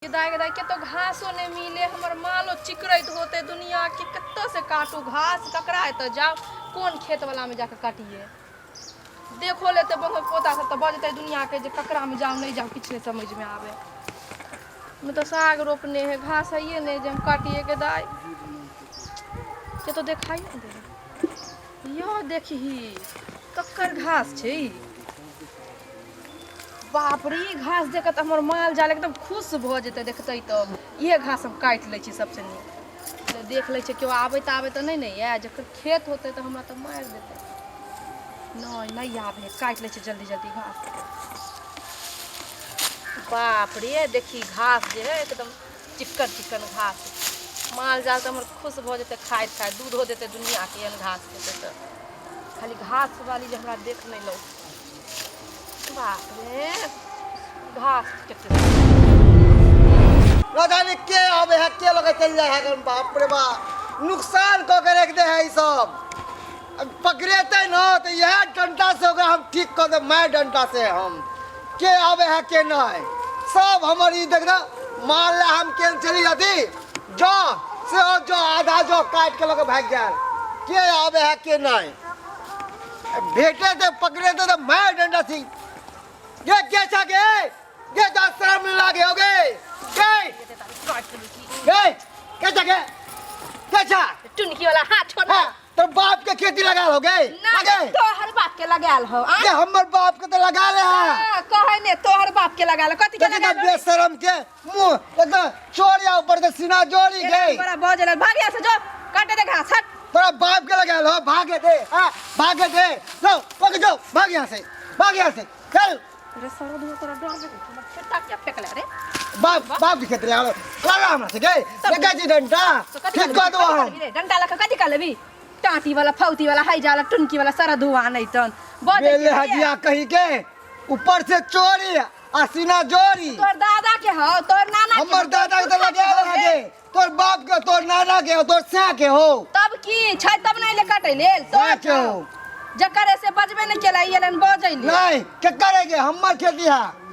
दाय गे दाय, कतौ घासो नहि मिले, हमर मालो चिकरैत होते दुनिया के, कतऽ से काटू घास, ककरा एतऽ जाउ, कोन खेत वाला में जाके काटिए। देखो लेते बहु पोता सब तऽ बजतै दुनिया के जे ककरा में जाउ नहि जाउ, किछु नहि समझ में आवे। हम तऽ साग रोपने है, घास है नहि जे हम काटिए के दाय। के तो देखाई नहि दे। यो देखही ककर घास छै ई? बाप रे, ई घास देख कऽ तऽ हमर माल जाल एकदम खुश भऽ जेतै देखतै तऽ। इहे घास हम काटि लै छी सबसँ नीक। तऽ देख लै छियै केओ आबै ताबै तऽ नहि ने यऽ, जकर खेत होतै तऽ हमरा तऽ मारि देतै। नहि नहि आबै है, काटि लै छियै जल्दी जल्दी घास। बाप रे, देखी घास जे है एकदम चिक्कन चिक्कन घास, माल जाल तऽ हमर खुश भऽ जेतै खाइत खाइत, दूधो देतै दुनिआँके एहन घास खेतै तऽ। खाली घास वाली जे हमरा देख नहि लौ। बाप रे, घास कते पता नहीं के आवे है के लोग चल जाए है। बाप रे बाप, नुकसान कऽ के रख दे है ई सब। अब पकड़ेते न तो यह डंडा से ओकरा हम ठीक कऽ दे, मैं डंडा से हम। के आवे है के नहीं सब हमर ई देख ना माल ला हम के चली जाती जो से हो जो आधा जो काट के लोग भाग जाए। के आवे है के नहीं भेटे ते पकड़े ते तो मैं डंडा सी ये के छा के ये जा शर्म लागे हो गए के के के छा के के छा टुनकी वाला हाथ छोड़। हाँ, तो बाप के खेती लगा हो गए ना लगे तोहर बाप के लगायल हो आ? ये हमर बाप के तो लगा ले है। हाँ, कहे ने तोहर बाप के लगायल, कथी के देखी लगायल? बेशरम के मुंह एकदम चोरिया ऊपर से सीना जोड़ी गई। बड़ा बजल, भाग यहाँ से, जो काटे दे घास, हट। तोरा बाप के लगायल हो, भागे दे, हाँ भागे दे, जाओ पकड़ जाओ, भाग यहाँ से, भाग यहाँ से, चल। अरे सारा दुआ तोरा डर लगे, हमर खेता क्या फेंकले रे? बाप बाप के खेत ले आलो, लड़ा हमरा से गए, लगा जी डंडा, तो कथी ठीक कर दो कथी हम। करबी रे? डंडा लगा कथी कर लेबी? टाटी वाला फौती वाला हाई जाला टुनकी वाला सारा धुआं नहीं तन बजै बेले छै। हजिया कही के ऊपर से चोरी आ सीना जोरी। तोहर दादा के हो, तोहर नाना के हमर हो, दादा के तो तोहर लगा पुरखा के हो लगे, तोर बाप के, तोर नाना के हो, तोर सै के हो। तब की छै तब नहीं ले काटे लेल तोर सै के हो। जकर ऐसे बजबे नहीं केला ई एलन बजै ले। नहीं के करेगे हमर खेती है।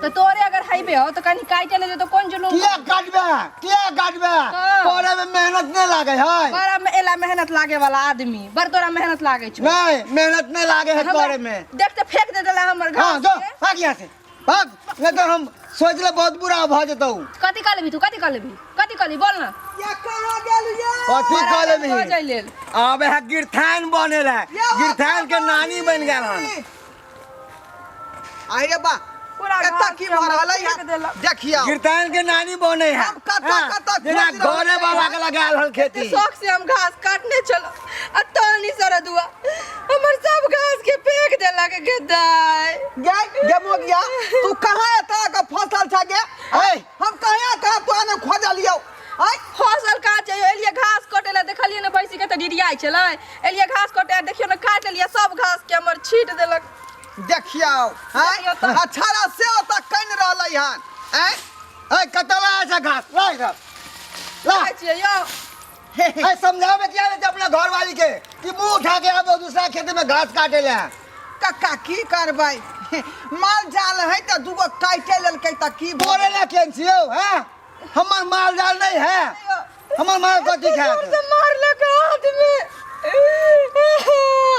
तो तोरे अगर हैबे हो तो कनी काटे ले तो कोन जुलूम? किया काटबे, किया काटबे? हाँ। करे में मेहनत नहीं लागे है। बड़ा में एला मेहनत लागे वाला आदमी, बड़ तोरा मेहनत लागे छौ। नहीं मेहनत नहीं लागे है हमरा करे में। देख ते फेंक दे देला हमर घास हाँ जो के। भाग यहाँ से भाग, नहीं तो हम सोच ले बहुत बुरा भ जतौ। कथी कर लेबी तू, कथी कर लेबी, कथी कर लेबी बोल ना। या कहाँ गेल ये? कथी बड़ा कर लेबी? बजै लेल। अब है गिरथान बने ला, या गिरथान के नानी बन गेल हन। आई रे बा, पूरा एतऽ घास की के भऽ हमरा रहलै फेंक है? देलक। देखियौ। गिरथान के नानी बने है। हम कतऽ हाँ, कतऽ जेना खोजि रहल घरे बाबा के लगायल हन खेती। एते शौक से हम घास काटने छलहुँ आ तहन ई सरदुआ हमर सब घास के फेंक देलक गदाय। गे गे मोगिया, तू कहाँ एतऽ के फसल छ गे? ऐ। हम कहाँ कहाँ तोरा ने खोजलियौ? ऐ। फसल कहाँ छै? एलियै घास कटै लए, देखलियै ने बैसी के तऽ डिरियाइ छलै। एलियै घास कटै, देखियौ ने काटि लेलियै सब घास के, हमर छीट देलक। देखियौ, हैं? देखियौ तऽ। आ छाड़ा से ओतऽ कनि रहलै हन, हैं? ऐ, कतऽ ला छै घास? ला इधर। ला। खाइ छियै यौ। ऐ, समझावे किया नहीं अपना घर वाली के कि मुंह उठा के आबो दूसरा खेत में घास काटे ले। कक्का की करबै, माल जाल है तऽ दूगो काटे लेलकै तऽ की भऽ तोरे ला केन छियौ, हैं? हमर माल जाल नहीं है, हमर माल कथी खाए? जोर से मारलक हाथ में।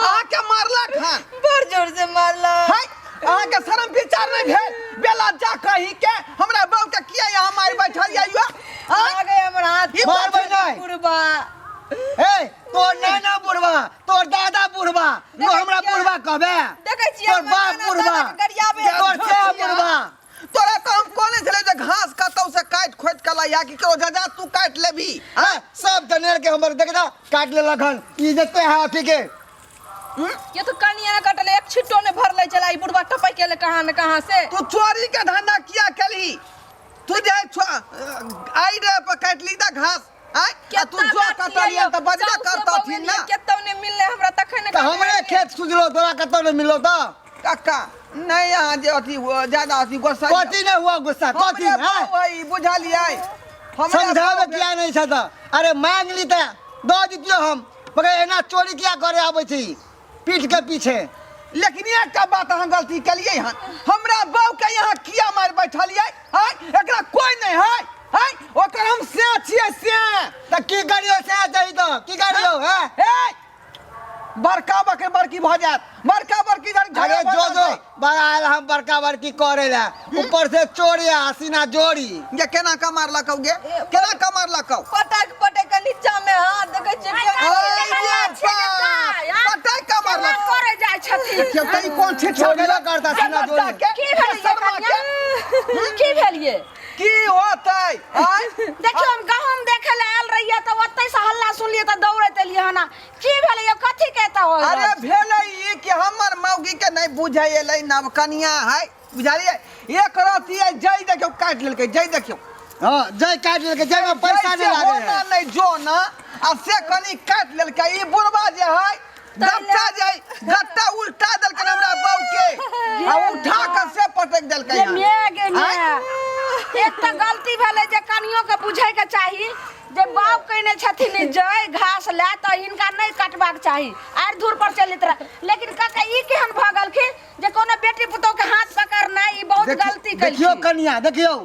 अहाँके मारलक हन? बड़ जोर से मारलक। है, अहाँके शरम विचार नहीं भेल? बेला जा कही के हमरा बहू के किया यहाँ मारि बैठल ये यो? आ गए हमर हाथ। ई मारबै नहीं। बुढ़बा। ए, तोर नाना बुढ़बा, तोर दादा बुढ़बा, नो हमरा बुढ़बा कहबे? देखै छियै तोर हमर बाप नाना बुढ़बा, दादा के गरियाबे। तोर से बुढ़बा। तोरा तऽ हम कहने छलियै जे घास कतौ से काटि खोटि के लैया कि केओ जा तू काटि लेबही। हाँ, सब जनेर के हमर देख ना काट लेलक हन, ई जते है अथी के। ये तो कनिया ने कटले, एक छिट्टो ने भरले चला, ई बुढ़बा टपक गेलै कहाँ ने कहाँ से। तू चोरी के धंधा किया केलही? तू जे आई रे पर काटली त घास, आय? आ तू जो कटलियै तऽ बजबे करतथिन ना। केतौ ने मिललै हमरा तखन। तऽ हमरे खेत सुझलो, तोरा कतौ ने मिललो तऽ? कक्का नहीं, यहाँ जे अथी हुआ, ज्यादा अथी गुस्सा कथी नहीं हुआ गुस्सा, कथी हमरे है? बाबू है, बुझलियै? हमरे समझावे बाबू किया नहीं छ तऽ? अरे मांग ली तऽ दऽ दितियो हम, मगर एना चोरी किया करे आबै छी पीठ के पीछे? लेकिन एकटा बात अहाँ गलती केलियै हन हमरा बाऊ के यहाँ किया मारि बैठलियै आय एकरा कोई नहीं है आय ओकर हम से छियै से तऽ की करियौ से दही तऽ की करियौ हैं हे बड़का बके बड़की भऽ जायत बड़का बड़की धरि झगड़ा अरे भऽ जो जो जायत। बड़ा आयल हम बड़का बड़की करे ला ऊपर से चोरी आ सीना जोड़ी गे केना का मारलकौ गे केना का मारलकौ पटक पटक के नीचा में हाथ देखै छियै आइ केना काल्हि के हल्ला छियै गे दाइ, आँ? पटक का केना मारलक करे जाइ छथिन देखियौ त ई कोन छिट चोरियो करता सीना जोड़ी की भेल ये कनिया? की भेल ये की होतै आय देखियौ हम गहूम देखे ले आयल रहियै तऽ ओतै से हल्ला सुनलियै तऽ दौड़ैत एलियै हन की भेलै यौ कथी के एतऽ हो अरे भेलै ई कि हमर मौगी के नहि बुझै एलै नव कनिया है बुझलियै एक रति है जइ देखियौ काटि लेलकै जइ देखियौ हाँ जय काट लेलकै जय में पैसा जइ नहीं से लागे होना है नहि जो ना आ से कनि काटि लेलकै ई बुढ़वा जे है गट्टा जे है, गट्टा उल्टा देलकै हमरा बहू के आ उठा के से पटक देलकै गे हन। मे गे मे एक तऽ गलती भेलै जे कनियो के बुझै के चाही जे बाप कहने छथिन जय घास लए तऽ हिनका नहि कटबाक चाही आर धूर पर चलैत रह लेकिन काका ई केहन भऽ गेलखिन जे कोनो बेटी पुतोह के हाथ पकड़नाइ ई बहुत गलती देखियौ केलखिन कनिया देखियौ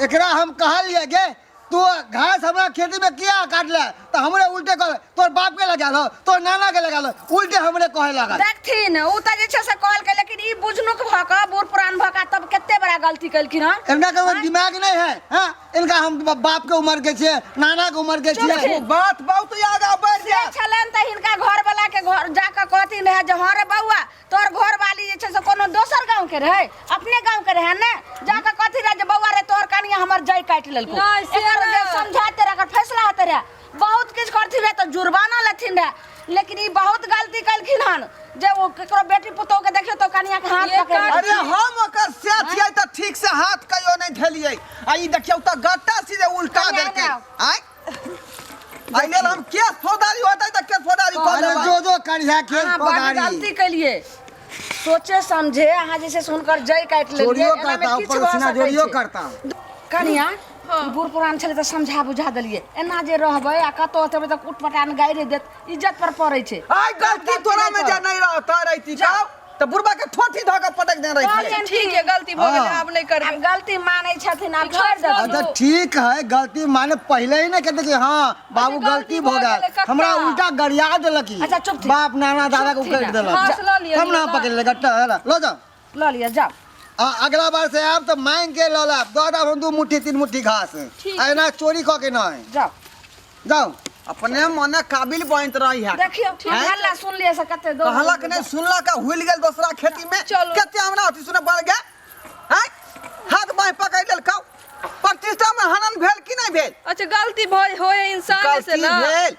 एकरा हम कहलियै गे तू घास हमरा खेती में किया काटले तो हमरे उल्टे कह तोर बाप के लगा लो तोर नाना के लगा लो उल्टे हमरे कहे लगल देखथिन उ तऽ जे छै से कहलकै लेकिन ई बुझनुक भऽ कऽ बूढ़ पुरान भऽ कऽ तब कते बड़ा गलती केलखिन हन इनका के दिमाग नहीं है हाँ इनका हम बाप के उम्र के छियै नाना के उम्र के छियै ओ बात बहुत आगा बढ़ि से जायत छलनि तऽ हिनका घरवला के घर जाकऽ कहथिन रहए जे हँ रे बौआ तोहर घरवाली जे छै से कोनो दोसर गाँव के रहै अपने गाँव के रहै ने जाकऽ कहथिन रहए जे बौआ रे तोहर कनिया हमर जय काटि लेलको नहि, से एकर जे नहि। समझाते रहे एकर फैसला हेतै रहए बहुत किछु करथिन रहए तऽ जुर्माना लेथिन रहए लेकिन ई बहुत गलती केलखिन हन जे ओ केकरो बेटी पुतोह के देखियौ तऽ कनिया के हाथ ये पकड़ि काज- अरे हम ओकर से छियै तऽ ठीक से हाथ कहियो नहि धेलियै आ ई देखियौ तऽ गट्टा सीधे उल्टा कनिया देलकै एने आउ। आँय एहि लेल हम केस फौजदारी होतै तऽ केस फौजदारी कऽ अरे देबै जो जो करिहा खेत अहाँ बड पधारी गलती केलिए सोचे समझे अहाँ जे छै से हुनकर जय काटि लेलियै चोरियो एनामे करता किछु ऊपर भऽ सीना सकै जोड़ियो छै। करता कनिया ई बूढ़ पुरान छलै तऽ समझा बुझा देलियै एना जे रहबै आ कतौ हेबै तऽ उट पटान गाड़ि देत इज्जत पर पड़ै छै आइ गलती तोरा में जे नहीं रहता रहिती जा। जाओ तऽ बुढ़बा के ठोठी धऽ के पटक देने रहितियै कहलियनि ठीक है गलती भऽ गेलै हाँ। आब नहि करबै आब गलती मानै छथिन आब ई छोड़ि घास देथिन अच्छा ठीक है गलती माने पहले ही ना कहते कि हाँ बाबू अच्छा, गलती भऽ गेलै, गेल कक्का। हमरा उल्टा गरिया देलक ई। अच्छा, चुप थी। बाप नाना दादा के चुप थी उकड़ ना। देलक घास लऽ लिअ, हम ना लिअ, पकड़ ले गट्टा है ना लो जाओ लऽ लिअ जाउ आ अगला बार से आब तो मांग के लऽ लाब दऽ देब हम दू मुट्ठी तीन मुट्ठी घास ठीक। आ एना चोरी कऽ के नहीं जाउ जाउ अपने मने काबिल बनैत रही है देखियौ हल्ला सुनलियै से कते दौड़ कहलक नहीं सुनलक आ हुलि गेल दोसरा खेती में चलू। कते हमरा अथी सुने बढ़ गए आँय हाथ बाँहि पकड़ि लेलकौ प्रतिष्ठा में हनन भेल कि नहीं भेल अच्छा गलती भऽ होय इंसान से गलती ना भेल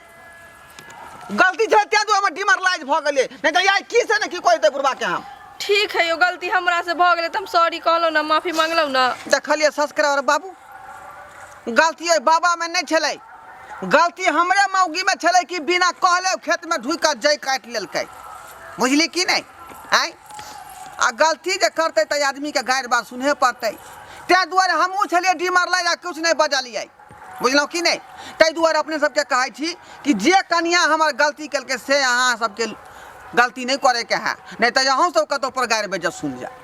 गलती छलै तें दुआरे हमर डिमरलाइज भऽ गेलियै नहीं तऽ यार की से ने की कहि देतै बुढ़बा के हम ठीक है यो गलती हमरा से भऽ गेलै तऽ हम सॉरी कहलहुँ ना माफी मांगलहुँ ना देखलियै सब्सक्राइबर बाबू गलती ओहि बाबामे नहि छलै गलती हमरे मौगीमे छलै कि बिना कहले खेतमे ढुकि कऽ जइ काटि लेलकै बुझली कि नहि आँय आ गलती जे करतै तऽ आदमीके गारि बात सुनहे पड़तै ताहि दुआरे हमहूँ छलियै डिमरलाइज आ किछु नहि बजलियै बुझलहुँ कि नहि ताहि दुआरे अपने सबके कहै छी कि जे कनिया हमर गलती केलकै से अहाँ सबके गलती नहि करैके है नहि तऽ अहूँ सब कतहु पर गारि बेज्जत सुनि जाए।